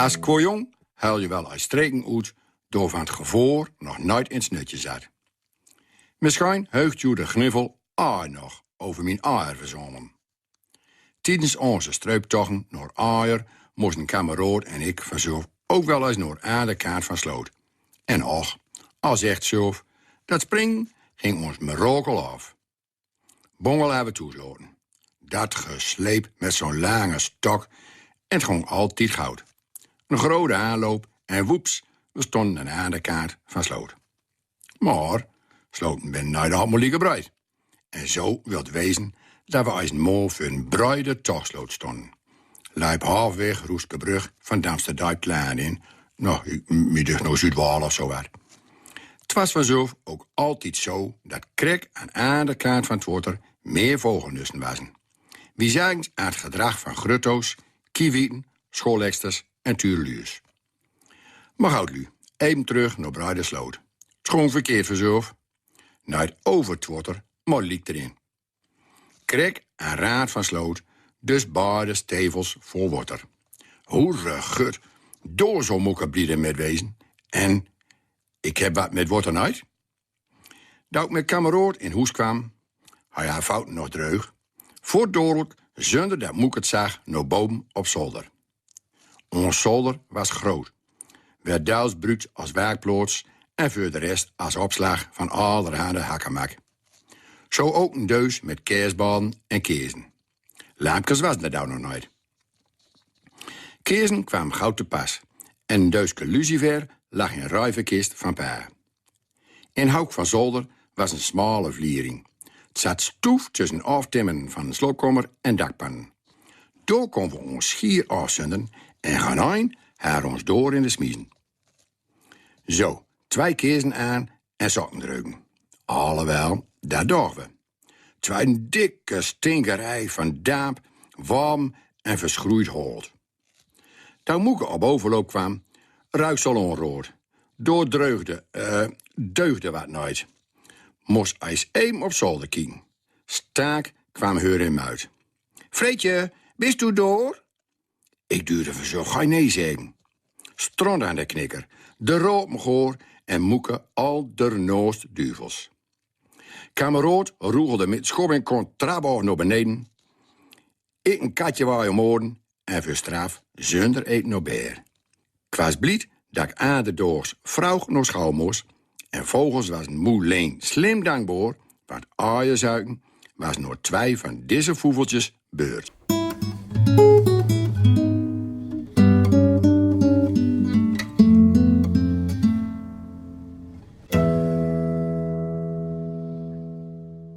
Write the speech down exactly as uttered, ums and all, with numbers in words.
As kwajonk huilde je wel eis streken oet, door van 't gevoor nog noeit in 't snutje zat. Misschien heugt joe de gniffel aai nog over mien aierverzameling. Tiedens onze streuptochten noor aier mosten kameraod en ik vanzelf ook wel eens noor aan de kant van sloot. En och, al zegt zelf, dat springen ging ons mirakel af. Bongel hebben we toesloten. Dat gesleep met zo'n lange stok en 't gong altijd goud. Een grote aanloop en woeps, we stonden aan de kant van sloot. Maar sloten ben nooit allemaal lieke breid. En zo wilt wezen dat we als mol voor een breide tochsloot stonden. Lijp halfweg Roeske brug van Damsterdam Laan in, nou, ik, ik dacht nou Zuidwaal of zo wat. 't Was vanzelf ook altijd zo dat krek aan de andere kant van 't water meer vogelnusten wassen. Wie zagen aan 't gedrag van grutto's, kiewieten, schooleksters en tuurluurs. Maar goed, lu, even terug naar Breide sloot. Schoon verkeerd vanzelf. Nooit over 't water, maar liek erin. Krek aan raad van sloot, dus beide stevels vol water. Hoere gut, door zo moeke bliede met wezen. En ik heb wat met water nooit. Dat ik met kameraod in hoes kwam, hij haar fouten nog dreug, voort doorlijk, zonder dat moeke 't zag, naar boven op zolder. Ons zolder was groot, werd duils bruukt als werkplaats en voor de rest als opslag van allerhande hakkemak. Zo ook een deus met kerstballen en kezen. Lampjes was er dan nog nooit. Kezen kwam goud te pas en een deuske lucifer lag in ruiverkist van pa. In houk van zolder was een smale vliering. 't Zat stoef tussen aftimmen van een sloopkamer en dakpannen. Door konden we ons schier afzenden en ganein haar ons door in de smiezen. Zo, twee kezen aan en sokken dreugen. Allewel, dat dagen we. Twee dikke stinkerij van damp, warm en verschroeid holt. Toen moeke op overloop kwam, ruik ze al onroerd. Door dreugde, eh, deugde wat nooit. Mos eis even op zolder kieken. Staak kwam heur in muit. Freetje, bist u door? Ik durfde vanzelf geen nee zeggen. Strand aan de knikker, de rood megoor en moeke al der naast duvels. Kameraod roegelde met schop en kont trap af naar beneden. Ik een katje waar je moorden en voor straf zonder eten op beer. Ik was blied dat ik aan de doogs vroeg naar school moest en volgens was een moe leen slim dankbaar, want aaien zuiken was nooit twee van deze voeveltjes beurt.